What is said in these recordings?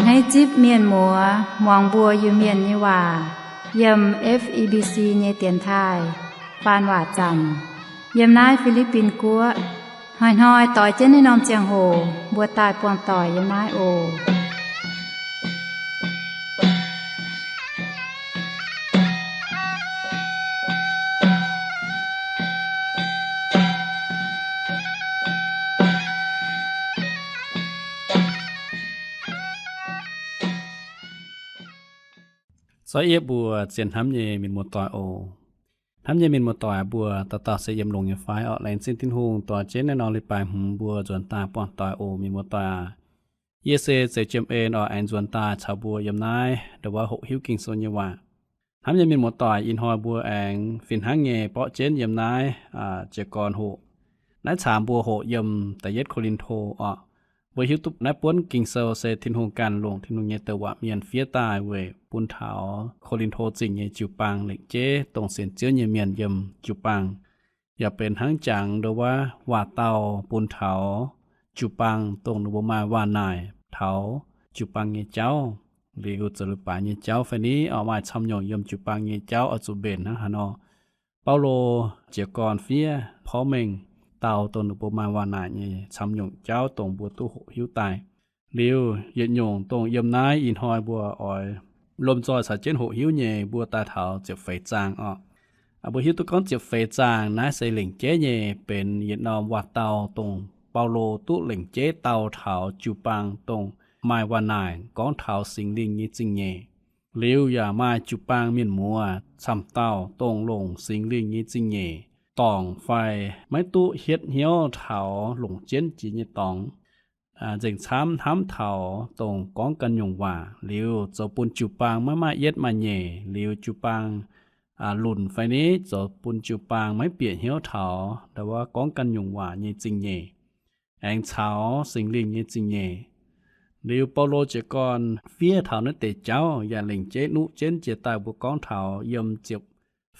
Naaiv zipv mienh muoz muangx mbuo Iu-Mienh nyei waac yiem F E B C nyei dienx taaih faan waac zanc yiem naaiv Fi^li^bin Guoqv. Hnoi-hnoi doix jienv naaiv norm ziangh hoc mbuo daaih buangh doic yiem naaiv oc. Zorqv yie mbuo zien hnamv nyei mienh muoz-doic oc. Hnamv nyei mienh muoz-doic mbuo dauh dauh se yiem longx nyei fai orqc? Laengz zingh Tin-Hungh dorh jienv naaiv norm leiz-baaix hmz mbuo nzuonx daaih buangh doic oc mienh muoz-doic aac. Yie se Zeux Jiem En orqc, aengx nzuonx daaih caux mbuo yiem naaiv ndongc wuov hoqc hiuv Ging-Sou nyei waac. Hnamv nyei mienh muoz-doic, ih hnoi mbuo aengx fih hnangv nyei borqv jienv yiem naaiv jiez gorn hoqc. Naaiv caangx mbuo hoqc yiem da'yietv Ko^lin^to orqc. Mbuo hiuv duqv naaiv buonv Ging-Sou se Tin-Hungh ganh longc Tin-Hungh nyei douc waac mienh fiev daaih weic bun taux Ko^lin^to Zingh nyei jiu-baang lengc jeiv dongh sienx Ziouv nyei mienh yiem jiu-baang. Yaac benx hnangv jangx ndongc wuov waac-dauh bun taux jiu-baang dongh ninh mbuo maaih waac-naaic taux jiu-baang nyei jauv, liuz zoux leiz-baaix nyei jauv fai niv orqc, maaih camv nyungc yiem jiu-baang nyei jauv oix zuqc mbenc hnangv haaix nor. Baulo jiez gorn fiev porv mengh dau dongh ninh mbuo maaih waac-naaic nyei camv nyungc jauv dongh mbuo duqv hoqc hiuv daaih. Liuz yietc nyungc dongh yiem naaiv ih hnoi mbuo oix lomh nzoih caux jienv hoqc hiuv nyei, mbuo daaih taux ziepc feix zaang orqc. Mbuo hiuv duqv gorngv ziepc feix zaang naaiv se lengc jeiv nyei benx yietc norm waac-dauh dongh Baulo duqv lengc jeiv dau taux jiu-baang dongh maaih waac-naaic gorngv taux Singx Lingh nyei zingh nyeic. Liuz yaac maaih jiu-baang mienh muoz camv dauh dongh longc Singx Lingh nyei zingh nyeic dorngc fai maiv duqv hietv hnyouv taux longc jienv jiex nyei dorngx. Nzengc camv hnamv taux dongh gorngv ganh nyungc waac liuz zoux bun jiu-baang maiv maaih yietv maaih nyeic, liuz jiu-baang lunc fai niv zoux bun jiu-baang maiv bieqc hnyouv taux ndau wuov gorngv ganh nyungc waac nyei zingh nyeic, aengx caux Singx Lingh nyei zingh nyeic. Liuz Baulo jiez gorn fiev taux naaiv deix jauv yaac lengc jeiv nuqv jienv jiex daaih mbuo gorngv taux yiem ziepc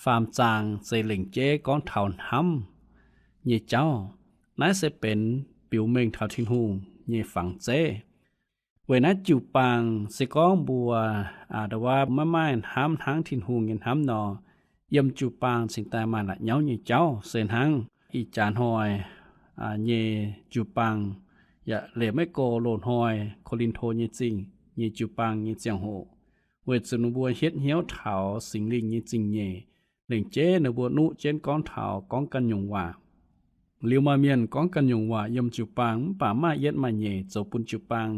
faam zaang se lengc jeiv gorngv taux hnamv nyei jauv. Naaiv se benx biux mengh taux Tin-Hungh nyei fangx zeiv. Weic naaiv jiu-baang se gorngv mbuo ndau wuov maiv maaih hnamv hnangv Tin-Hungh nyei hnamv nor, yiem jiu-baang cingx daaih maaih la'nyauv nyei jauv se hnangv ih jaax hnoi nyei jiu-baang yaac leiz maiv go loz-hnoi Ko^lin^to nyei zingh nyei jiu-baang nyei ziangh hoc, weic zuqc ninh mbuo hietv hnyouv taux Singx Lingh nyei zingh nyeic, lengc jeiv ninh mbuo nuqv jienv gorngv taux gorngv ganh nyungc waac. Liuz maaih mienh gorngv ganh nyungc waac yiem jiu-baang mv baac maaih yietv maaih nyeic zoux bun jiu-baang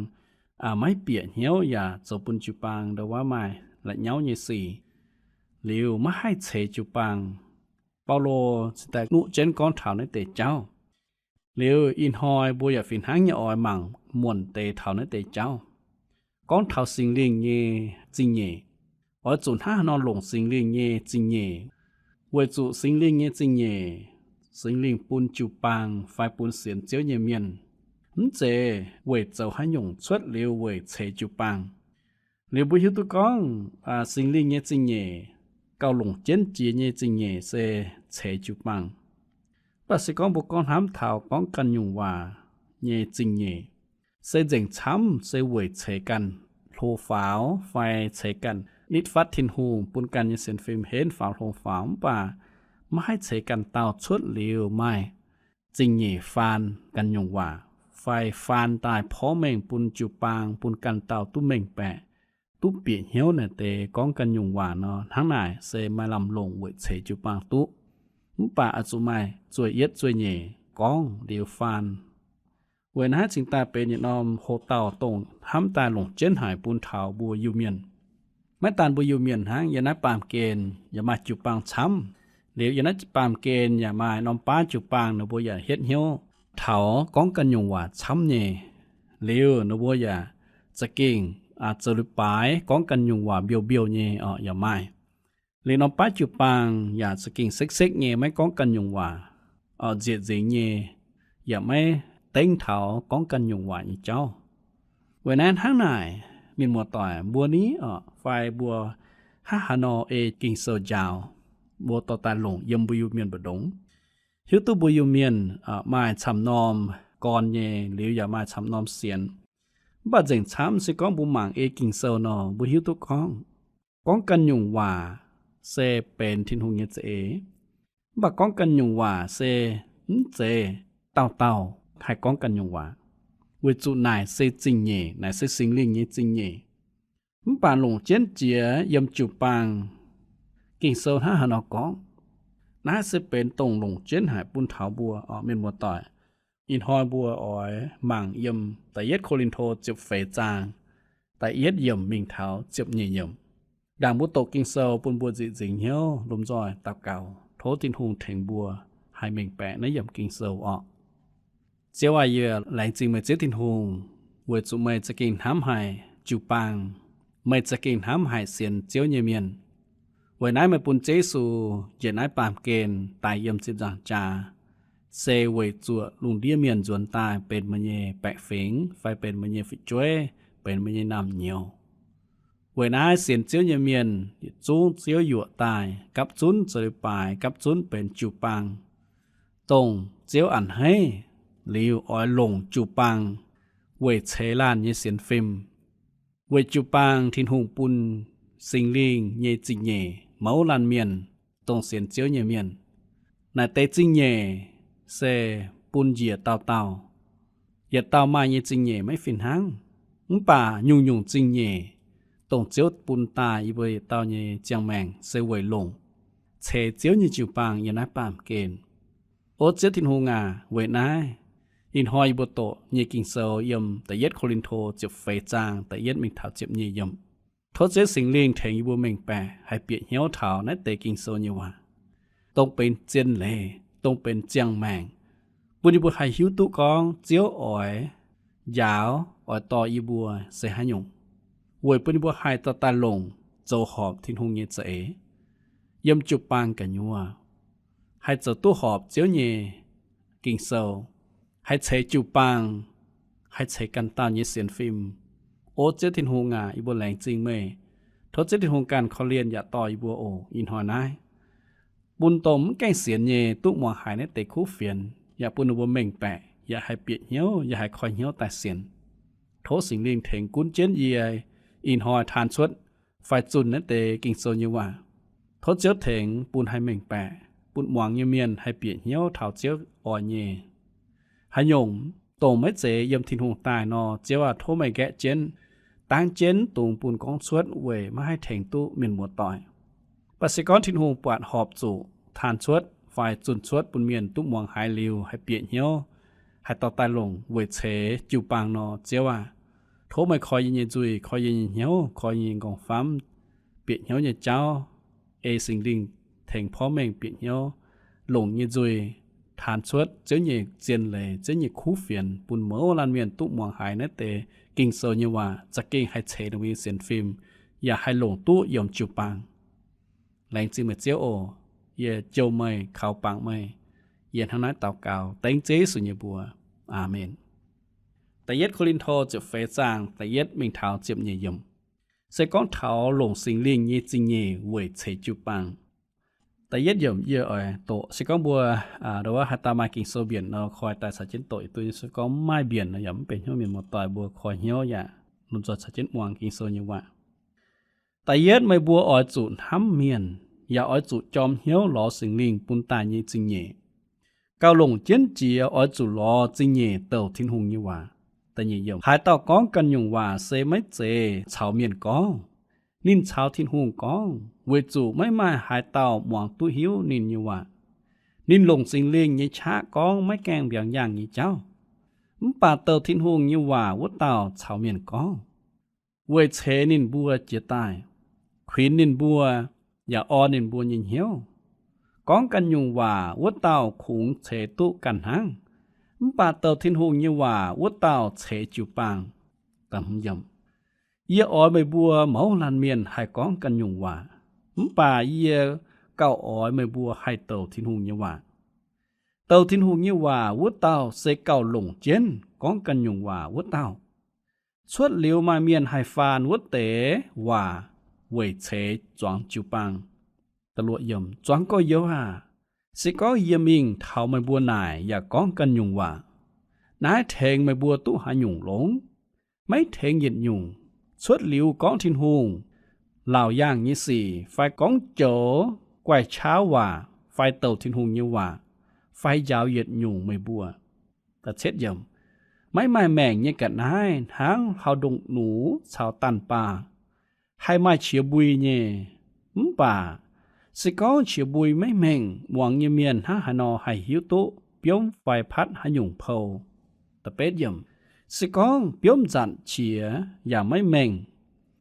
maiv bieqc hnyouv yaac zoux bun jiu-baang ndau wuov maaih la'nyauv nyei sic. Liuz maiv haih ceix jiu-baang. Baulo cingx daaih nuqv jienv gorngv taux naaiv deix jauv. Liuz ih hnoi mbuo yaac fih hnangv nyei oix mangc muonc deix taux naaiv deix jauv. Gorngv taux Singx Lingh nyei zingh nyeic, oix zuqc hnangv haaix nor longc Singx Lingh nyei zingh nyeic, weic zuqc Singx Lingh nyei zingh nyeic, Singx Lingh bun jiu-baang fai bun sienx Ziouv nyei mienh, mv zeiz weic zoux haaix nyungc cuotv liuz weic ceix jiu-baang. Liuz mbuo hiuv duqv gorngv Singx Lingh nyei zingh nyeic, gauh longc jienv jiex nyei zingh nyeic se ceix jiu-baang. Mv baac se gorngv mbuo gorngv hnamv taux gorngv ganh nyungc waac nyei zingh nyeic, se nzengc camv se weic ceix ganh hlo faaux fai ceix ganh nitv fatv Tin-Hungh bun ganh nyei sienx fim henv faaux hlo faaux, mv baac maiv haih ceix ganh dauh cuotv liuz maaih zingh nyeic faan ganh nyungc waac fai faan daaih porv mengh bun jiu-baang bun ganh dauh duqv mengh baeqc, duqv bieqc hnyouv naaic deix gorngv ganh nyungc waac nor, hnangv naaic se maaih lamh longc weic ceix jiu-baang duqv. Mv baac oix zuqc maaih zueih yietv zueih nyeic gorngv liuz faan. Weic naaiv cingx daaih benx yietc norm hoc-dauh dongh hnamv daaih longc jienv haic bun taux mbuo Iu-Mienh. Maiv daan mbuo Iu-Mienh hnangv, yiem naaiv baamh gen yaac maaih jiu-baang camv. Liuz yiem naaiv baamh gen yaac maaih norm baav jiu-baang ninh mbuo yaac hietv hnyouv taux gorngv ganh nyungc waac camv nyei. Liuz ninh mbuo yaac za'gengh zoux leiz-baaix gorngv ganh nyungc waac mbiouh mbiouh nyei orqc yaac maaih. Liuz norm baav jiu-baang yaac za'gengh sekv sekv nyei maiv gorngv ganh nyungc waac, nzieqc nzingx nyei, yaac maiv dengv taux gorngv ganh nyungc waac nyei jauv. Weic naaiv hnangv naaic, mienh muoz-doic, mbuo niv orqc fai mbuo hnangv haaix nor ei Ging-Sou njaaux, mbuo dorh daaih longc yiem mbuo Iu-Mienh mbu'ndongx. Hiuv duqv mbuo Iu-Mienh maaih camv norm gorn nyei, liuz yaac maaih camv norm sienx. Mv baac nzengc camv se gorngv mbuo mangc ei Ging-Sou nor, mbuo hiuv duqv gorngv, gorngv ganh nyungc waac se benx Tin-Hungh nyei za'eix. Mv baac gorngv ganh nyungc waac se mv zeiz dauh dauh haih gorngv ganh nyungc waac, weic zuqc naaic se zingh nyeic, naaic se Singx Lingh nyei zingh nyeic. Mv baac longc jienv jiex yiem jiu-baang, Ging-Sou hnangv haaix nor gorngv. Naaiv se benx dongh longc jienv haic bun taux mbuo, o, mienh muoz-doic. Ih hnoi mbuo oix mangc yiem da'yietv Ko^lin^to ziepc feix zaang, da'yietv yiemc mingh taux ziepc nyeic yiemc. Ndaangc mbuo doqc Ging-Sou bun mbuo nzieqc nzingx hnyouv lomh nzoih daux gaux, tov Tin-Hungh tengx mbuo haih mengh baeqc naaiv yiemc Ging-Sou orqc. Ziouv aac, yie laengz zingh meih Ziouv Tin-Hungh, weic zuqc meih za'gengh hnamv haic jiu-baang, meih za'gengh hnamv haic sienx Ziouv nyei mienh. Weic naaiv meih bun Ziouv Yesu njiec naaiv baamh gen daaih yiem ziepc nzaangc jaax, se weic zuoqc lungh ndiev mienh nzuonx daaih benx meih nyei baeqc fingx fai benx meih nyei fu'jueiv, benx meih nyei naamh nyouz. Weic naaiv sienx Ziouv nyei mienh yietc zungv Ziouv yuoqc daaih gapv zunv zoux leiz-baaix, gapv zunv benx jiu-baang, dongh Ziouv a'hneiv liuz oix longc jiu-baang weic ceix laanh nyei sienx fim. Weic jiu-baang Tin-Hungh bun Singx Lingh nyei zingh nyeic mouz laanh mienh, dongh sienx Ziouv nyei mienh. Naaic deix zingh nyeic se bun njiec dauh dauh. Yietc dauh maaih nyei zingh nyeic maiv fih hnangv, mv baac nyungc-nyungc zingh nyeic, dongh Ziouv bun daaih yie mbuo yietc dauh nyei ziangh maengc se weic longc ceix Ziouv nyei jiu-baang yiem naaiv baamh gen. O Ziouv Tin-Hungh aac, weic naaiv, ih hnoi yie mbuo doqc nyei Ging-Sou yiem da'yietv Ko^lin^to ziepc feix zaang da'yietv mingh taux ziepc nyeic yiemc. Tov Ziouv Singx Lingh tengx yie mbuo mengh baeqc haih bieqc hnyouv taux naaiv deix Ging-Sou nyei waac, dongh benx zien leiz, dongh benx ziangh maengc, bun yie mbuo haih hiuv duqv gorngv Ziouv oix njaaux, oix dorh yie mbuo se haaix nyungc, weic bun yie mbuo haih dorh daaih longc zoux horpc Tin-Hungh nyei za'eix yiem jiu-baang gu'nyuoz, haih zoux duqv horpc Ziouv nyei Ging-Sou, haih ceix jiu-baang, haih ceix ganh dauh nyei sienx fim. O Ziouv Tin-Hungh aac, yie mbuo laengz zingh meih. Tov Ziouv Tin-Hungh ganh korv-lienh yaac dorh yie mbuo oc ih hnoi naaiv, bun dongh mv gaengh sienx nyei duqv muangx haiz naaiv deix kuv fienx, yaac bun ninh mbuo mengh baeqc, yaac haih bieqc hnyouv, yaac haih koi hnyouv daaih sienx. Tov Singx Lingh tengx gunv jienv yie ih hnoi taan cuotv fai zunh naaiv deix Ging-Sou nyei waac. Tov Ziouv tengx bun haih mengh baeqc, bun muangx nyei mienh haih bieqc hnyouv taux Ziouv oix nyei haaix nyungc, dongh maiv zeiz yiem Tin-Hungh daaih nor, Ziouv aac, tov meih nqaeqv jienv, dangv jienv dungx bun gorngv cuotv weic maiv haih tengx duqv mienh muoz-doic. Mv baac se gorngv Tin-Hungh buatc horpc zuqc taan cuotv fai zunh cuotv bun mienh duqv muangx haiz liuz haih bieqc hnyouv, haih dorh daaih longc weic ceix jiu-baang nor, Ziouv aac, tov meih koi yie nyei nzuih, koi yie nyei hnyouv, koi yie nyei nqorngv-famv, bieqc hnyouv nyei jauv, ei Singx Lingh tengx porv mengh bieqc hnyouv, longc nyei nzuih taan cuotv Ziouv nyei zien leiz, Ziouv nyei kuv fienx bun mouz laanh mienh duqv muangx haiz naaiv deix Ging-Sou nyei waac, za'gengh haih ceix ninh mbuo nyei sienx fim, yaac haih longc duqv yiem jiu-baang. Laengz zingh meih Ziouv oc. Yie jouh meih, kaux bangc meih. Yie hnangv naaiv daux gaux dengv Ziouv Yesu nyei mbuox. Aamen. Da'yietv Ko^lin^to ziepc feix zaang da'yietv mingh taux ziepc nyeic yiemc, se gorngv taux longc Singx Lingh nyei zingh nyeic weic ceix jiu-baang. Da'yietv yiemc yie oix doqc, se gorngv mbuo, aa, ndau wuov haaix dauh maaih Ging-Sou mbienc nor, koi daaih caux jienv doqc yietc duqv. Se gorngv mv maaih mbienc nor, yaac mv benx hnyouv mienh muoz-doic mbuo koi hnyouv yaac lomh nzoih caux jienv muangx Ging-Sou nyei waac. Da'yietv, meih mbuo oix zuqc hnamv mienh, yaac oix zuqc jorm hnyouv lorz Singx Lingh bun daaih nyei zingh nyeic. Gauh longc jienv jiex oix zuqc lorz zingh nyeic douc Tin-Hungh nyei waac. Haaix dauh gorngv ganh nyungc waac se maiv zeiz caux mienh gorngv. Ninh caux Tin-Hungh gorngv, weic zuqc maiv maaih haaix dauh muangx duqv hiuv ninh nyei waac. Ninh longc Singx Lingh nyei qaqv gorngv maiv gaengh mbiaangx yaangh nyei jauv. Mv baac douc Tin-Hungh nyei waac wuov dauh caux mienh gorngv, weic ceix ninh mbuo jiez daaih, kuinx ninh mbuo, yaac orn ninh mbuo nyei hnyouv. Gorngv ganh nyungc waac wuov dauh kungx ceix duqv ganh hnangv, mv baac douc Tin-Hungh nyei waac wuov dauh ceix jiu-baang. Yie oix meih mbuo mouz laanh mienh haih gorngv ganh nyungc waac, mv baac yie gauh oix meih mbuo haih douc Tin-Hungh nyei waac. Douc Tin-Hungh nyei waac wuov dauh se gauh longc jienv gorngv ganh nyungc waac wuov dauh. Cuotv liuz maaih mienh haih faan wuov deix waac weic ceix zuangx jiu-baang. Zuangx gorx-youz aah! Se gorngv yie mingh taux meih mbuo naaic yaac gorngv ganh nyungc waac, naaiv tengx meih mbuo duqv haaix nyungc longx? maiv tengx yietc nyungc, cuotv liuz gorngv Tin-Hungh laauc yaangh nyei sic, fai gorngv joux guaih qauv waac, fai douc Tin-Hungh nyei waac, fai njaaux yietc nyungc meih mbuo. Maiv maaih maengc nyei ga'naaiv hnangv hlauv-ndongh nux caux daanh baah, haih maaih qiex mbui nyei. Mv baac se gorngv qiex mbui maiv hmengh, muangx nyei mienh hnangv haaix nor haih hiuv duqv biomv fai patv haaix nyungc pou? Se gorngv biomv nzanc qiex yaac maiv mengh,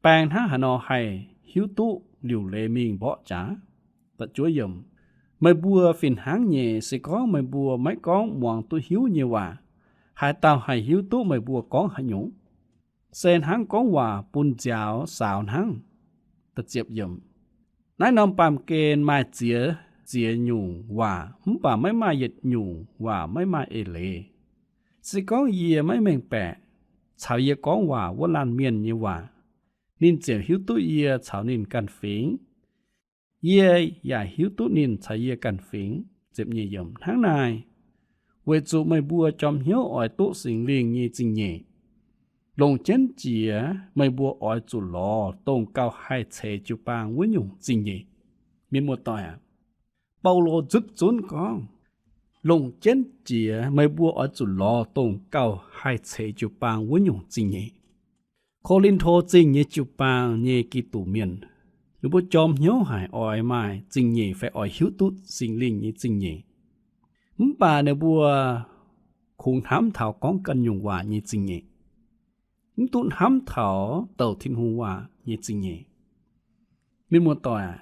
baeng hnangv haaix nor haih hiuv duqv liuc leiz mingh mborqv jaax? Meih mbuo fih hnangv nyei, se gorngv meih mbuo maiv gorngv muangx duqv hiuv nyei waac, haaix dauh haih hiuv duqv meih mbuo gorngv haaix nyungc? Se hnangv gorngv waac bun nziaaux saaux hnangv. Naaiv norm baamh gen maaih ziex ziex nyungc waac, mv baac maiv maaih yietc nyungc waac maiv maaih eix leiz. Se gorngv yie maiv mengh baeqc, caux yie gorngv waac wuov laanh mienh nyei waac, ninh ziouc hiuv duqv yie caux ninh ganh fingx. Yie yaac hiuv duqv ninh caux yie ganh fingx. Hnangv naaic, weic zuqc meih mbuo jorm hnyouv oix duqv Singx Lingh nyei zingh nyeic, longc jienv jiex meih mbuo oix zuqc lorz dongh gauh haih ceix jiu-baang wuov nyungc zingh nyeic. Mienh muoz-doic aac, Baulo nzutv zunv gorngv, longc jienv jiex meih mbuo oix zuqc lorz dongh gauh haih ceix jiu-baang wuov nyungc zingh nyeic. Ko^lin^to Zingh nyei jiu-baang nyei Giduc mienh, ninh mbuo jorm hnyouv haic oix maaih zingh nyeic fai oix hiuv duqv Singx Lingh nyei zingh nyeic. Mv baac ninh mbuo kungx hnamv taux gorngv ganh nyungc waac nyei zingh nyeic, mv duqv hnamv taux douc Tin-Hungh waac nyei zingh nyeic. Mienh muoz-doic,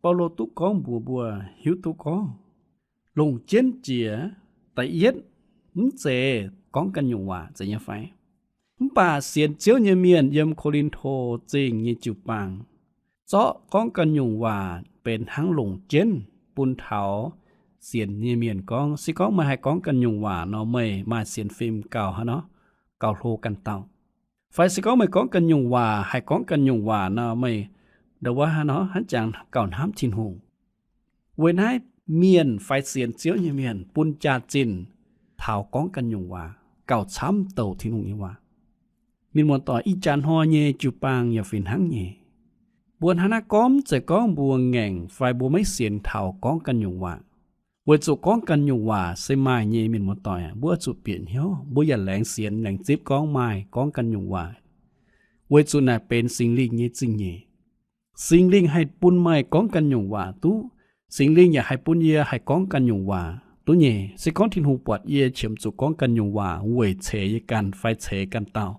Baulo duqv gorngv mbuox mbuo hiuv duqv gorngv, longc jienv jiex, da'yietv, mv zeiz gorngv ganh nyungc waac zeiz nyei fai? Mv baac sienx Ziouv nyei mienh yiem Ko^lin^to Zingh nyei jiu-baang zorqv gorngv ganh nyungc waac benx hnangv longc jienv bun taux sienx nyei mienh gorngv, se gorngv meih haih gorngv ganh nyungc waac nor, meih maaih sienx fim gauh haaix nor, gauh hlo ganh dauh. Fai se gorngv meih gorngv ganh nyungc waac, haih gorngv ganh nyungc waac nor, meih ndau wuov haaix nor hnangv jangx gauh hnamv Tin-Hungh. Weic naaiv mienh fai sienx Ziouv nyei mienh bun jaax-zinh taux gorngv ganh nyungc waac gauh camv douc Tin-Hungh nyei waac. Mienh muoz-doic, ih jaax hnoi nyei jiu-baang yaac fih hnangv nyei. Mbuo hnangv naaiv gorngv, mv zeiz gorngv mbuo ngaengc fai mbuo maiv sienx taux gorngv ganh nyungc waac. Weic zuqc gorngv ganh nyungc waac se maaih nyei, mienh muoz-doic aac, mbuo oix zuqc bieqc hnyouv, mbuo yaac laengz sienx laengz zipv gorngv maaih gorngv ganh nyungc waac. Weic zuqc naaic benx Singx Lingh nyei zingh nyeic. Singx Lingh haih bun meih gorngv ganh nyungc waac duqv. Singx Lingh yaac haih bun yie haih gorngv ganh nyungc waac duqv nyei. Se gorngv Tin-Hungh buatc yie qiemx zuqc gorngv ganh nyungc waac weic ceix yie ganh fai ceix ganh dauh,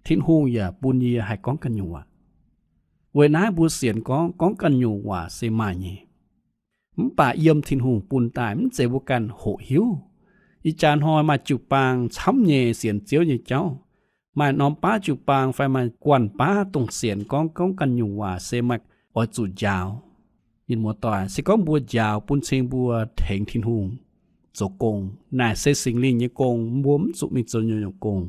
Tin-Hungh yaac bun yie haih gorngv ganh nyungc waac. Weic naaiv mbuo sienx gorngv, gorngv ganh nyungc waac se maaih nyei. Mv baac yiem Tin-Hungh bun daaih, mv zeiz mbuo ganh hoqc hiuv. Ih jaax hnoi maaih jiu-baang camv nyei sienx Ziouv nyei jauv. Maaih norm baav jiu-baang fai maaih guanh baav dongh sienx gorngv, gorngv ganh nyungc waac se maaih oix zuqc njaaux. Mienh muoz-doic, se gorngv mbuo njaaux bun cing mbuo tengx Tin-Hungh zoux gong, naaic se Singx Lingh nyei gong, mbuo mv zuqc mingh zoux nyungc-nyungc gong.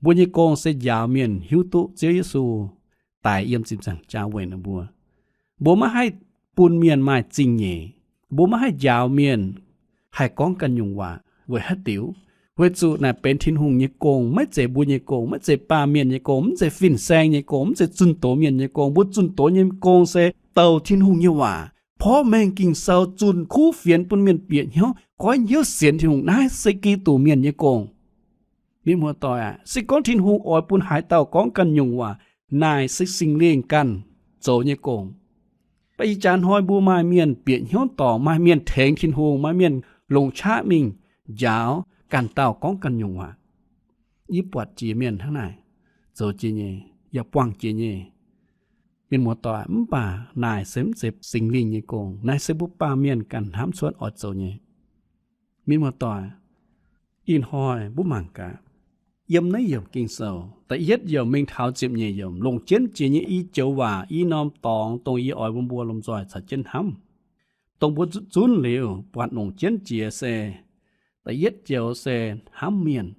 Mbuo nyei gong se njaaux mienh hiuv duqv Ziouv Yesu daic yiem ziepc nzaangc jaax weic ninh mbuo. Mbuo maiv haih bun mienh maaih zingh nyeic. Mbuo maiv haih njaaux mienh haih gorngv ganh nyungc waac. Weic haaix diuc? Weic zuqc naaic benx Tin-Hungh nyei gong, maiv zeiz mbuo nyei gong, maiv zeiz baamh mienh nyei gong, mv zeiz fin-saeng nyei gong, mv zeiz zunh doz mienh nyei gong. Mbuo zunh doz nyei gong se douc Tin-Hungh nyei waac, porv mengh Ging-Sou, zunh kuv fienx bun mienh bieqc hnyouv, goiv hnyouv sienx Tin-Hungh. Naaiv se Giduc mienh nyei gong. Mienh muoz-doic aac, se gorngv Tin-Hungh oix bun haaix dauh gorngv ganh nyungc waac, naaic se Singx Lingh ganh zoux nyei gong. Mv baac ih jaax hnoi mbuo maaih mienh bieqc hnyouv dorngc, maaih mienh tengx Tin-Hungh, maaih mienh longc qaqv mingh njaaux ganh dauh gorngv ganh nyungc waac. Yie buatc jiex mienh hnangv naaic zoux jiex nyei, yaac buangh jiex nyei. Mienh muoz-doic, mv baac naaic se mv zeiz Singx Lingh nyei gong. Naaiv se mbuo baamh mienh ganh hnamv cuotv oix zoux nyei. Mienh muoz-doic, ih hnoi mbuo mangc gaax, yiem naaiv yiemc Ging-Sou, da'yietv yiemc mingh taux ziepc nyeic yiemc, longc jienv jiex nyei i joux waac, i norm dorngx dongh yie oix mbuo lomh nzoih caux jienv hnamv. Dongh mbuo zunv liuz buatc longc jienv jiex se, da'yietv joux se hnamv mienh.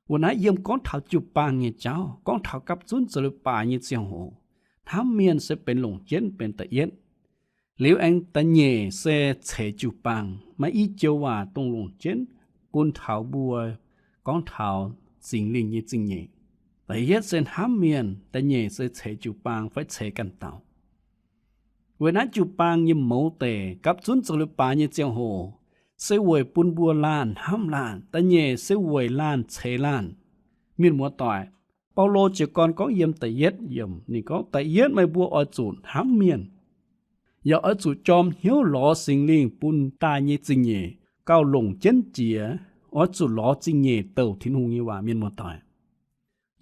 Wuov naaiv yiem gorngv taux jiu-baang nyei jauv, gorngv taux gapv zunv zoux leiz-baaix nyei ziangh hoc, hnamv mienh se benx longc jienv benx da'yietv. Liuz aengx da'nyeic se ceix jiu-baang, maaih i joux waac dongh longc jienv bun taux mbuo gorngv taux Singx Lingh nyei zingh nyeic. Da'yietv se hnamv mienh, da'nyeic se ceix jiu-baang fai ceix ganh dauh. Weic naaiv jiu-baang nyei mouz deic gapv zunv zoux leiz-baaix nyei ziangh hoc, se weic bun mbuo laanh hnamv laanh. Da'nyeic se weic laanh ceix laanh. Mienh muoz-doic, Baulo jiez gorn gorngv yiem da'yietv yiemc, ninh gorngv, da'yietv meih mbuo oix zuqc hnamv mienh, yaac oix zuqc jorm hnyouv lorz Singx Lingh bun daaih nyei zingh nyeic gauh longc jienv jiex. Oix zuqc lorz zingh nyeic douc Tin-Hungh nyei waac, mienh muoz-doic.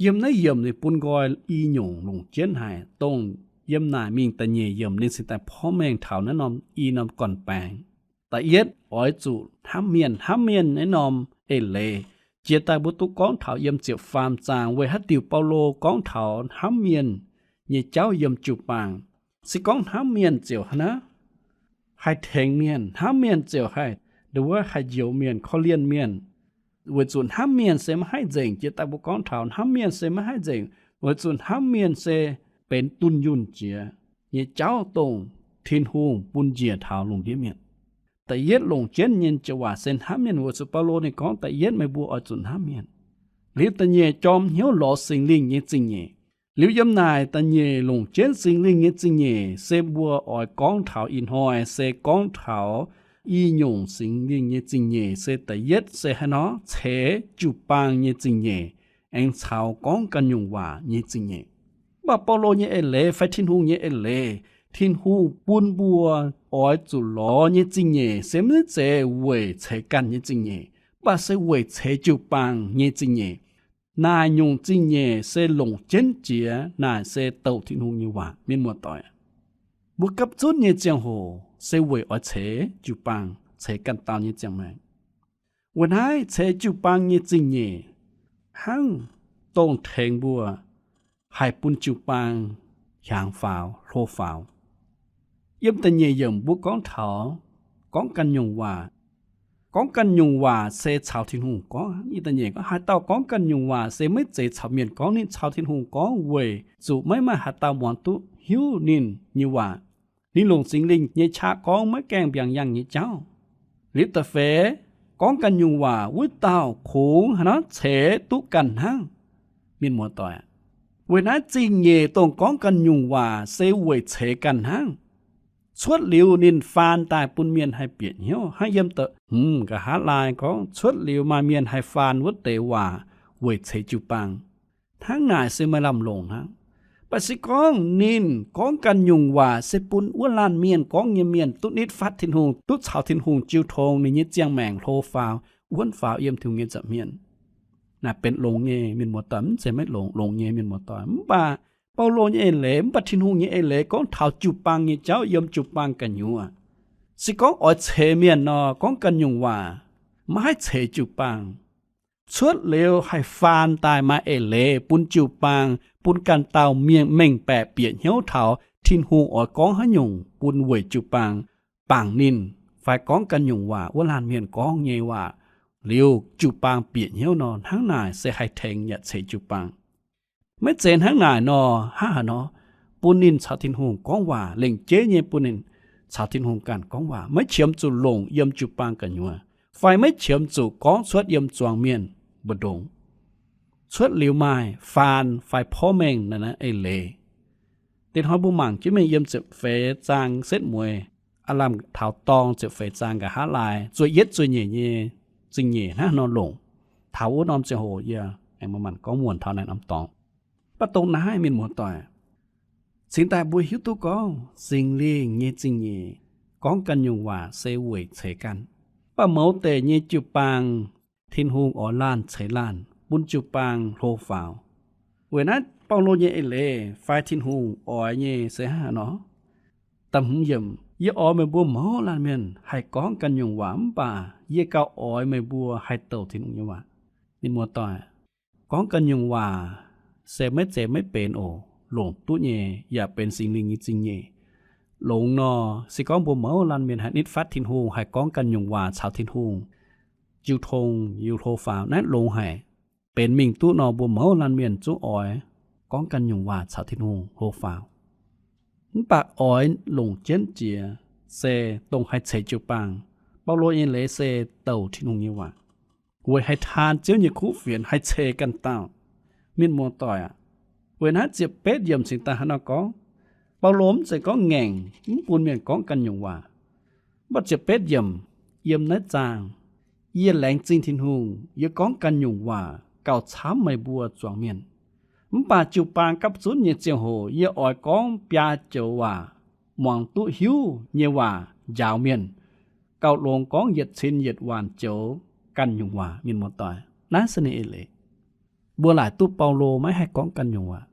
Yiem naaiv yiemc ninh bun nqoi i nyungc longc jienv haic, dongh yiem naaic mingh da'nyeic yiemc ninh cingx daaih porv mengh taux naaiv norm i norm gorn-baengx. Da'yietv oix zuqc hnamv mienh. Hnamv mienh naaiv norm eix leiz jiex daaih mbuo duqv gorngv taux yiem ziepc faam zaang weic haaix diuc Baulo gorngv taux hnamv mienh nyei jauv yiem jiu-baang. Se gorngv hnamv mienh ziouc hnangv naaiv, haih tengx mienh. Hnamv mienh ziouc haih, nduov, haih njoux mienh, korv-lienh mienh. Weic zuqc hnamv mienh se maiv haih nzengc. Jiex daaih mbuo gorngv taux hnamv mienh se maiv haih nzengc, weic zuqc hnamv mienh se benx dunh yunh jiex nyei jauv dongh Tin-Hungh bun njiec taux lungh ndiev mienh. Da'yietv longc jienv nyei joux waac se hnamv mienh. Weic zuqc Baulo ninh gorngv da'yietv meih mbuo oix zuqc hnamv mienh. Liuz da'nyeic jorm hnyouv lorz Singx Lingh nyei zingh nyeic. Liuz yiem naaic da'nyeic longc jienv Singx Lingh nyei zingh nyeic se mbuo oix gorngv taux ih hnoi se gorngv taux i nyungc Singx Lingh nyei zingh nyeic se da'yietv se haaix nor, ceix jiu-baang nyei zingh nyeic, aengx caux gorngv ganh nyungc waac nyei zingh nyeic. Mv baac Baulo nyei eix leiz fai Tin-Hungh nyei eix leiz, Tin-Hungh bun mbuo oix zuqc lorz nyei zingh nyeic se maiv zeiz weic ceix ganh nyei zingh nyeic, mv baac se weic ceix jiu-baang nyei zingh nyeic. Naaic nyungc zingh nyeic se longc jienv jiex, naaic se douc Tin-Hungh nyei waac, mienh muoz-doic. Mbuo gapv zunv nyei ziangh hoc se weic oix ceix jiu-baang, ceix ganh dauh nyei ziangh maengc. Weic naaiv ceix jiu-baang nyei zingh nyeic hnangv dongh tengx mbuo haih bun jiu-baang hiaangx faaux, hlo faaux. Yiem da'nyeic yiemc mbuo gorngv taux gorngv ganh nyungc waac. Gorngv ganh nyungc waac se caux Tin-Hungh gorngv. Ih da'nyeic gorngv haaix dauh gorngv ganh nyungc waac se maiv zeiz caux mienh gorngv, ninh caux Tin-Hungh gorngv weic zuqc maiv maaih haaix dauh muangx duqv hiuv ninh nyei waac. Ninh longc Singx Lingh nyei qaqv gorngv, maiv gaengh mbiaangx yangh nyei jauv. Liuz da'feix, gorngv ganh nyungc waac wuov dauh kungx haaix nor ceix duqv ganh hnangv, mienh muoz-doic. Weic naaiv zingh nyeic dongh gorngv ganh nyungc waac se weic ceix ganh hnangv. Cuotv liuz ninh faan daaih bun mienh haih bieqc hnyouv. Hnangv yiem da'hmz nqa'haav laai gorngv, cuotv liuz maaih mienh haih faan wuov deix waac weic ceix jiu-baang. Hnangv naaic se maaih lamh longc hnangv. Mv baac se gorngv ninh gorngv ganh nyungc waac se bun wuov laanh mienh gorngv nyei mienh duqv nitv fatv Tin-Hungh, duqv caux Tin-Hungh jiu tong, ninh nyei ziangh maengc hlo faaux, wuonv faaux yiem Tin-Hungh nyei nza'hmien. Naaic benx longx nyei, mienh muoz-doic, mv zeiz maiv longx, longx nyei, mienh muoz-doic. Mv baac Baulo nyei eix leiz, mv baac Tin-Hungh nyei eix leiz gorngv taux jiu-baang nyei jauv yiem jiu-baang gu'nyuoz. Se gorngv oix ceix mienh nor, gorngv ganh nyungc waac maiv haih ceix jiu-baang. Cuotv liuz haih faan daaih maaih eix leiz bun jiu-baang, bun ganh dauh mienh mengh baeqc bieqc hnyouv taux Tin-Hungh oix gorngv haaix nyungc bun weic jiu-baang, bangc ninh, fai gorngv ganh nyungc waac wuov laanh mienh gorngv nyei waac liuz jiu-baang bieqc hnyouv nor, hnangv naaic se haih tengx yaac ceix jiu-baang. Maiv zeiz hnangv naaic nor, hnangv haaix nor? Bun ninh caux Tin-Hungh gorngv waac, lengc jeiv nyei bun ninh caux Tin-Hungh ganh gorngv waac, maiv qiemx zuqc longc yiem jiu-baang gu'nyuoz, fai maiv qiemx zuqc gorngv cuotv yiem zuangx mienh mbu'ndongx. Cuotv liuz maaih faan fai porv mengh naaiv eix leiz. Dinh hnoi mbuo mangc jienv mingh yiem ziepc feix zaang setv mueiz, aav lamh taux dorng ziepc feix zaang nqa'haav laai zuov yietv zuov nyeic nyei zingh nyeic hnangv haaix nor longc. Taux wuov norm ziangh hoc yie aengx manc-manc gorngv muonc taux naaiv norm dorngx. Mv baac dongh naaiv, mienh muoz-doic, cingx daaih mbuo hiuv duqv gorngv Singx Lingh nyei zingh nyeic gorngv ganh nyungc waac se weic ceix ganh. Mv baac mouz deic nyei jiu-baang, Tin-Hungh oix laanh ceix laanh, bun jiu-baang hlo faaux. Weic naaiv Baulo nyei eix leiz fai Tin-Hungh oix nyei se hnangv haaix nor? Da'hmz yiemc, yie oix meih mbuo mouz laanh mienh haih gorngv ganh nyungc waac, mv baac yie gauh oix meih mbuo haih douc Tin-Hungh nyei waac. Mienh muoz-doic, gorngv ganh nyungc waac se maiv zeiz maiv benx oc, longc duqv nyei, yaac benx Singx Lingh nyei zingh nyeic. Longx nor, se gorngv mbuo mouz laanh mienh haih nitv fatv Tin-Hungh, haih gorngv ganh nyungc waac caux Tin-Hungh, jiu tong yaac hlo faaux, naaiv longx haic. Benx mingh duqv nor, mbuo mouz laanh mienh zungv oix gorngv ganh nyungc waac caux Tin-Hungh hlo faaux. Mv baac oix longc jienv jiex se dongh haih ceix jiu-baang. Baulo nyei leiz se douc Tin-Hungh nyei waac, weic haih taan Ziouv nyei kuv fienx, haih ceix ganh dauh. Mienh muoz-doic aac, weic naaiv ziepc betv yiemc cingx daaih hnangv naaiv gorngv, Baulo mv zeiz gorngv ngaengc mv bun mienh gorngv ganh nyungc waac. Mv baac ziepc betv yiemc yiem naaiv zaang, Yie laengz zingh Tin-Hungh, yie gorngv ganh nyungc waac gauh camv meih mbuo zuangx mienh. Mv baac jiu-baang gapv zunv nyei ziangh hoc yie oix gorngv biaa joux waac, muangx duqv hiuv nyei waac njaaux mienh, gauh longx gorngv yietc cin yietc waanc joux ganh nyungc waac. Mienh muoz-doic, naaiv se ninh eix leiz. Mbuo laaic duqv Baulo maiv haih gorngv ganh nyungc waac.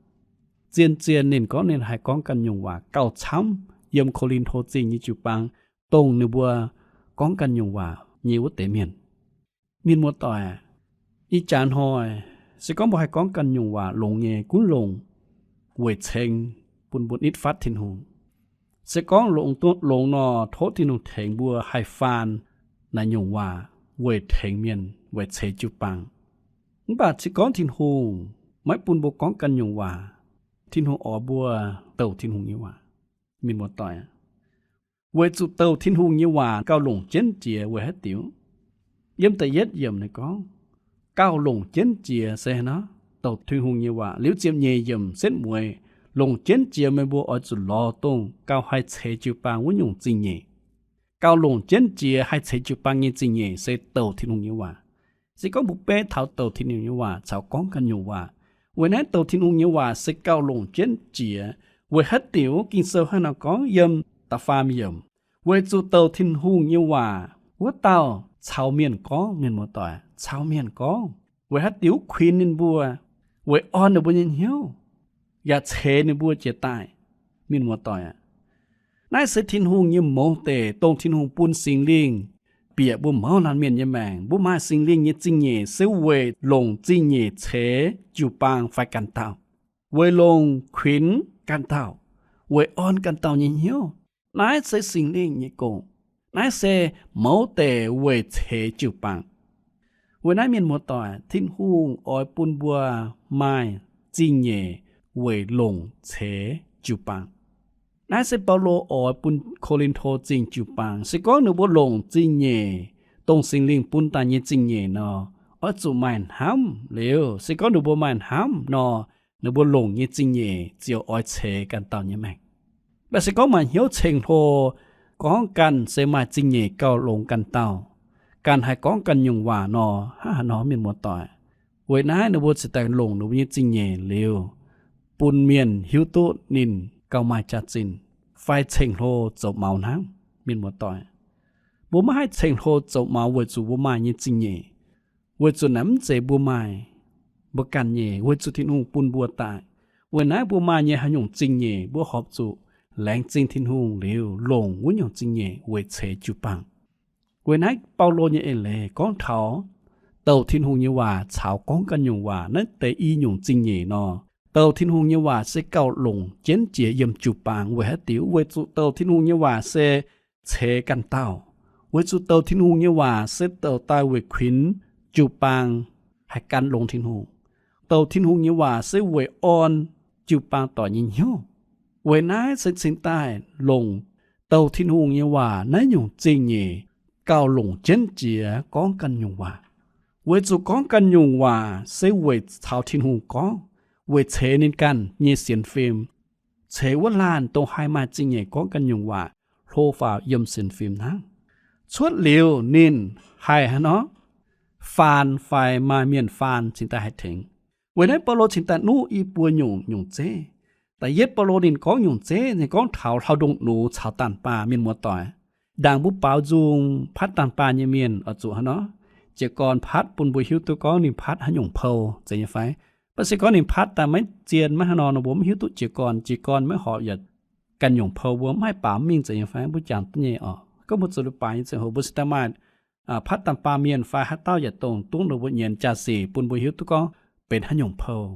Zien-zien ninh gorngv ninh haih gorngv ganh nyungc waac gauh camv yiem Ko^lin^to Zingh nyei jiu-baang, dongh ninh mbuo gorngv ganh nyungc waac nyei wuov deix mienh. Mienh muoz-doic, ih jaax hnoi se gorngv mbuo haih gorngv ganh nyungc waac longx nyei, gunv longc weic ceng bun mbuo nitv fatv Tin-Hungh. Se gorngv longx duqv longx nor, tov Tin-Hungh tengx mbuo haih faan naaiv nyungc waac weic tengx mienh, weic ceix jiu-baang. Mv baac se gorngv Tin-Hungh maiv bun mbuo gorngv ganh nyungc waac, Tin-Hungh oix mbuo douc Tin-Hungh nyei waac. Mienh muoz-doic, weic zuqc douc Tin-Hungh nyei waac gauh longc jienv jiex weic haaix diuc? Yiem da'yietv yiemc ninh gorngv, gauh longc jienv jiex se naaiv douc Tin-Hungh nyei waac. Liuz ziepc nyeic yiemc setv mueiz, longc jienv jiex meih mbuo oix zuqc lorz dongh gauh haih ceix jiu-baang wuov nyungc zingh nyeic. Gauh longc jienv jiex haih ceix jiu-baang nyei zingh nyeic se douc Tin-Hungh nyei waac. Se gorngv mbuo beiv taux douc Tin-Hungh nyei waac caux gorngv ganh nyungc waac, weic naaiv douc Tin-Hungh nyei waac se gauh longc jienv jiex. Weic haaix diuc? Ging-Sou hnangv naaiv nor gorngv yiem da'faam yiemc, weic zuqc douc Tin-Hungh nyei waac wuov dauh caux mienh gorngv. Mienh muoz-doic, caux mienh gorngv. Weic haaix diuc? Kuinx ninh mbuo, weic orn ninh mbuo nyei hnyouv, yaac ceix ninh mbuo jiez daaih. Mienh muoz-doic aac, naaiv se Tin-Hungh nyei mouz deic, dongh Tin-Hungh bun Singx Lingh bieqc mbuo mouz laanh mienh nyei maengc. Mbuo maaih Singx Lingh nyei zingh nyeic se weic longc zingh nyeic ceix jiu-baang fai ganh dauh, weic longc kuinx ganh dauh, weic orn ganh dauh nyei hnyouv. Naaiv se Singx Lingh nyei gong. Naaiv se mouz deic weic ceix jiu-baang. Weic naaiv mienh muoz-doic, Tin-Hungh oix bun mbuo maaih zingh nyeic weic longc ceix jiu-baang. Naaiv se Baulo oix bun Ko^lin^to Zingh jiu-baang. Se gorngv ninh mbuo longc zingh nyeic, dongh Singx Lingh bun daaih nyei zingh nyeic nor, oix zuqc maaih hnamv liuz. Se gorngv ninh mbuo maaih hnamv nor, ninh mbuo longc nyei zingh nyeic ziouc oix ceix ganh dauh nyei maengc. Mv baac se gorngv maaih hnyouv ceng-hlo, gorngv ganh se maaih zingh nyeic gauh longx ganh dauh, ganh haih gorngv ganh nyungc waac nor, hnangv haaix nor mienh muoz-doic? Weic naaiv ninh mbuo cingx daaih longc ninh mbuo nyei zingh nyeic liuz, bun mienh hiuv duqv ninh gauh maaih jaax-zinh fai ceng-hlo zoux maux hnangv. Mienh muoz-doic, mbuo maiv haih ceng-hlo zoux maux weic zuqc mbuo maaih nyei zingh nyeic, weic zuqc naaiv mv zeiz mbuo maaih, mbuo ganh nyei, weic zuqc Tin-Hungh bun mbuo daaih. Weic naaiv mbuo maaih nyei haaix nyungc zingh nyeic, mbuo horpc zuqc laengz zingh Tin-Hungh liuz longc wuov nyungc zingh nyeic weic ceix jiu-baang. Weic naaiv Baulo nyei eix leiz gorngv taux douc Tin-Hungh nyei waac caux gorngv ganh nyungc waac naaiv deix i nyungc zingh nyeic nor, douc Tin-Hungh nyei waac se gauh longc jienv jiex yiem jiu-baang. Weic haaix diuc? Weic zuqc douc Tin-Hungh nyei waac se ceix ganh dauh. Weic zuqc douc Tin-Hungh nyei waac se douc daaih weic kuinx jiu-baang haih gan longx Tin-Hungh. Douc Tin-Hungh nyei waac se weic orn jiu-baang doic nyei hnyouv. Weic naaiv se cingx daaih longc douc Tin-Hungh nyei waac naaiv nyungc zingh nyeic gauh longc jienv jiex gorngv ganh nyungc waac. Weic zuqc gorngv ganh nyungc waac se weic caux Tin-Hungh gorngv, weic ceix ninh ganh nyei sienx fim, ceix wuov laanh dongh haih maaih zingh nyeic gorngv ganh nyungc waac hlo faaux yiem sienx fim hnangv. Cuotv liuz ninh haih hnangv nor faan fai maaih mienh faan cingx daaih haih tengx. Weic naaiv Baulo cingx daaih nuqv i buo nyungc, nyungc zeiv. Da'yietv Baulo ninh gorngv nyungc zeiv, ninh gorngv taux hlauv-ndongh nux caux daanh baah. Mienh muoz-doic, ndaangc mbuo baaux nzung patv daanh baah nyei mienh oix zuqc hnangv nor, jiez gorn patv bun mbuo hiuv duqv gorngv ninh patv haaix nyungc pou zeiz nyei fai. Mv baac se gorngv ninh patv daaih maiv zien maiv hnangv nor, mbuo mv hiuv duqv jiez gorn. Jiez gorn maiv horpc yietc ganh nyungc pou, mbuo mv haih baaux mingh zeiz nyei fai. Mbuo jangx duqv nyei oc. Gorngv mbuo zoux leiz-baaix nyei ziangh hoc mbuo cingx daaih maaih patv daanh baah mienh fai haaix dauh yietc dongh duqv ninh mbuo nyienz jaa-sic bun mbuo hiuv duqv gorngv benx haaix nyungc pou,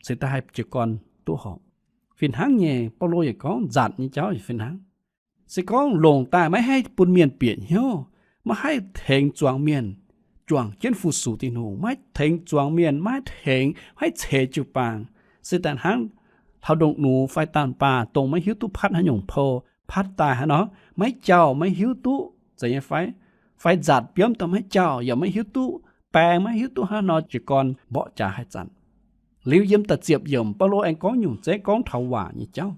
cingx daaih haih jiez gorn duqv horpc. Fih hnangv nyei, Baulo yaac gorngv nzatc nyei jauv yaac fih hnangv. Se gorngv longc daaih maiv haih bun mienh bieqc hnyouv, maiv haih tengx zuangx mienh juangc jienv fu-sux Tin-Hungh, maiv haih tengx zuangx mienh, maiv haih tengx, maiv haih ceix jiu-baang, se daaih hnangv hlauv-ndongh nux fai daanh baah dongh maiv hiuv duqv patv haaix nyungc pou, patv daaih hnangv nor maiv jauh, maiv hiuv duqv zeiz nyei fai, fai nzatc biomv daaih maiv jauh, yaac maiv hiuv duqv baeng, maiv hiuv duqv hnangv nor jiez gorn mborqv jaax haaix zanc. Liuz yiem da'ziepc yiemc Baulo aengx gorngv nyungc zeiv gorngv taux waac nyei jauv.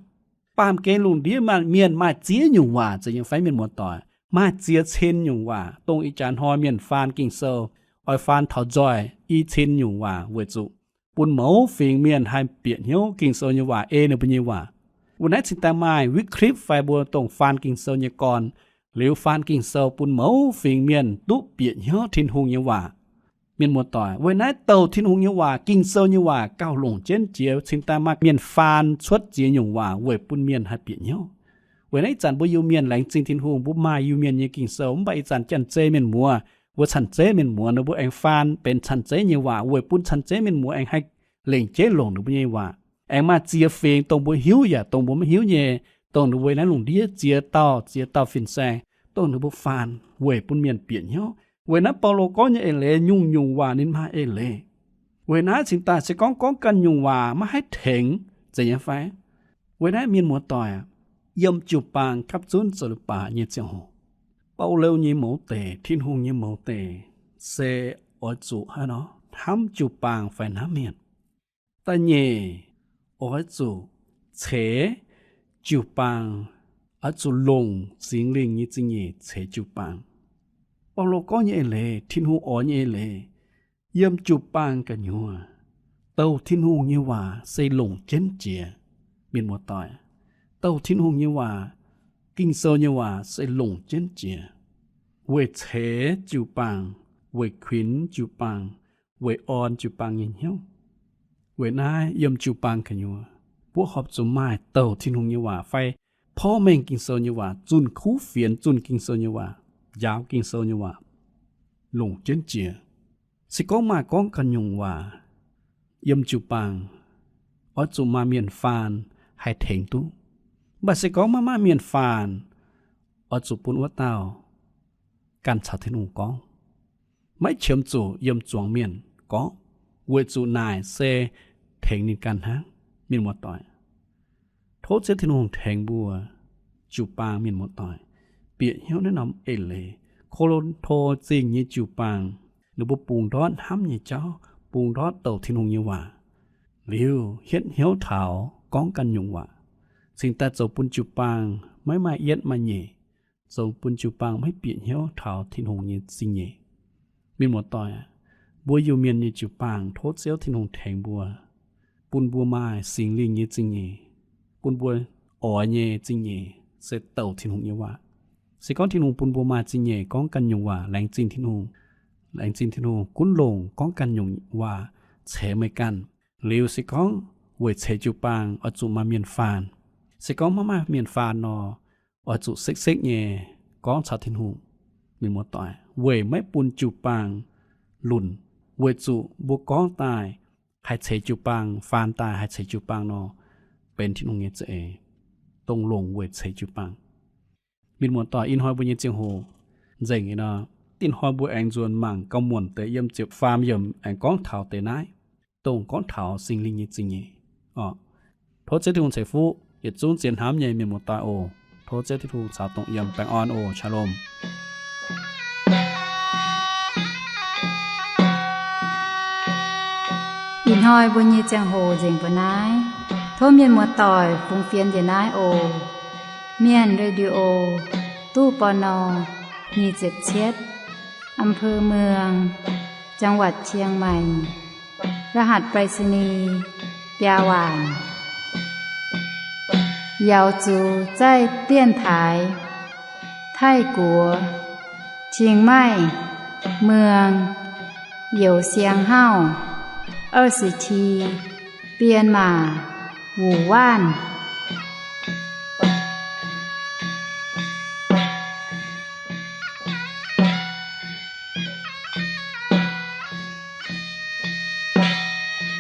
Baamh gen lungh ndiev maaih mienh maaih ziex nyungc waac, zeiz nyei fai mienh muoz-doic? Maaih ziex cin nyungc waac, dongh ih jaax hnoi mienh faan Ging-Sou oix faan taux nzoih i cin nyungc waac weic zuqc bun mouz fingx mienh haih bieqc hnyouv Ging-Sou nyei waac, ei ninh mbuo nyei waac. Weic naaiv cingx daaih maaih Wycliffe fai mbuo dongh faan Ging-Sou nyei gorn, liuz faan Ging-Sou bun mouz fingx mienh duqv bieqc hnyouv Tin-Hungh nyei waac. Mienh muoz-doic, weic naaiv douc Tin-Hungh nyei waac, Ging-Sou nyei waac gauh longc jienv jiex, cingx daaih maaih mienh faan cuotv ziex nyungc waac weic bun mienh haih bieqc hnyouv. Weic naaiv ih zanc mbuo Iu-Mienh laengz zingh Tin-Hungh, mbuo maaih Iu-Mienh nyei Ging-Sou, mv baac ih zanc janx-zei mienh muoz, mbuo canh zeiv mienh muoz, ninh mbuo aengx faan benx canh zeiv nyei waac weic bun canh zeiv mienh muoz aengx haih lengc jeiv longc ninh mbuo nyei waac. Aengx maaih ziex fingx dongh mbuo hiuv yaac dongh mbuo maiv hiuv nyei, dongh ninh mbuo naaiv lungh ndiev ziex dauh ziex dauh fin-saeng, dongh ninh mbuo faan weic bun mienh bieqc hnyouv. Weic naaiv Baulo gorngv nyei eix leiz, nyungc-nyungc waac ninh maaih eix leiz. Weic naaiv cingx daaih se gorngv gorngv ganh nyungc waac maiv haih tengx, zeiz nyei fai? Weic naaiv mienh muoz-doic, yiem jiu-baang gapv zunv zoux leiz-baaix nyei ziangh hoc, Baulo nyei mouz deic, Tin-Hungh nyei mouz deic, se oix zuqc haaix nor, hnamv jiu-baang fai hnamv mienh. Da'nyeic, oix zuqc ceix jiu-baang, oix zuqc longc Singx Lingh nyei zingh nyeic ceix jiu-baang. Baulo gorngv nyei eix leiz, Tin-Hungh oix nyei eix leiz, yiem jiu-baang gu'nyuoz, douc Tin-Hungh nyei waac se longc jienv jiex. Mienh muoz-doic, douc Tin-Hungh nyei waac, Ging-Sou nyei waac se longc jienv jiex weic ceix jiu-baang, weic kuinx jiu-baang, weic orn jiu-baang nyei hnyouv. Weic naaiv yiem jiu-baang gu'nyuoz, mbuo horpc zuqc maaih douc Tin-Hungh nyei waac fai porv mengh Ging-Sou nyei waac, zunh kuv fienx zunh Ging-Sou nyei waac, njaaux Ging-Sou nyei waac, longc jienv jiex. Se gorngv maaih gorngv ganh nyungc waac yiem jiu-baang, oix zuqc maaih mienh faan haih tengx duqv. Mv baac se gorngv maiv maaih mienh faan, oix zuqc bun wuov dauh ganh caux Tin-Hungh gorngv. Maiv qiemx zuqc yiem zuangx mienh gorngv, weic zuqc naaic se tengx ninh ganh hnangv. Mienh muoz-doic, tov Ziouv Tin-Hungh tengx mbuo jiu-baang mienh muoz-doic bieqc hnyouv naaiv norm eix leiz. Ko^lin^to Zingh nyei jiu-baang, ninh mbuo bungx ndortv hnamv nyei jauv, bungx ndortv douc Tin-Hungh nyei waac, liuz hietv hnyouv taux gorngv ganh nyungc waac, cingx daaih zoux bun jiu-baang maiv maaih yietv maaih nyeic, zoux bun jiu-baang maiv bieqc hnyouv taux Tin-Hungh nyei zingh nyeic. Mienh muoz-doic, mbuo Iu-Mienh nyei jiu-baang tov Ziouv Tin-Hungh tengx mbuo, bun mbuo maaih Singx Lingh nyei zingh nyeic, bun mbuo oix nyei zingh nyeic se douc Tin-Hungh nyei waac. Se gorngv Tin-Hungh bun mbuo maaih zingh nyeic gorngv ganh nyungc waac, laengz zingh Tin-Hungh. Laengz zingh Tin-Hungh gunv longc gorngv ganh nyungc waac ceix meih ganh. Liuz se gorngv weic ceix jiu-baang oix zuqc maaih mienh faan. Se gorngv maiv maaih mienh faan nor, oix zuqc sekv-sekv nyei gorngv caux Tin-Hungh. Mienh muoz-doic, weic maiv bun jiu-baang lunc, weic zuqc mbuo gorngv daaih haih ceix jiu-baang, faan daaih haih ceix jiu-baang nor, benx Tin-Hungh nyei za'eix, dongh longc weic ceix jiu-baang. Mienh muoz-doic, ih hnoi mbuo nyei ziangh hoc nzengc nyei nor, ih hnoi mbuo aengx nzuonx mangc gauh muonc deix yiem ziepc faam yiemc aengx gorngv taux deix naaiv, dongh gorngv taux Singx Lingh nyei zingh nyeic oc. Tov Ziouv Tin-Hungh ceix fuqv yietc zungv zien hnamv nyei mienh muoz-doic oc. Tov Ziouv Tin-Hungh caux dongh yiem baengh orn oc. Shalom. Ih hnoi mbuo nyei ziangh hoc nzengc mbuo naaiv. Tov mienh muoz-doic fungx fienx njiec naaiv oc. Mienh Radio, ตู้ ปณ. nyic ziepc cietv, อำเภอเมือง จังหวัดเชียงใหม่ รหัสไปรษณีย์ biaa waanc. 瑶族在电台 Taiv-Guoqv เชียงใหม่เมือง Youz Siang Hauv 二十七 Bienh Maac Wuc Waanv.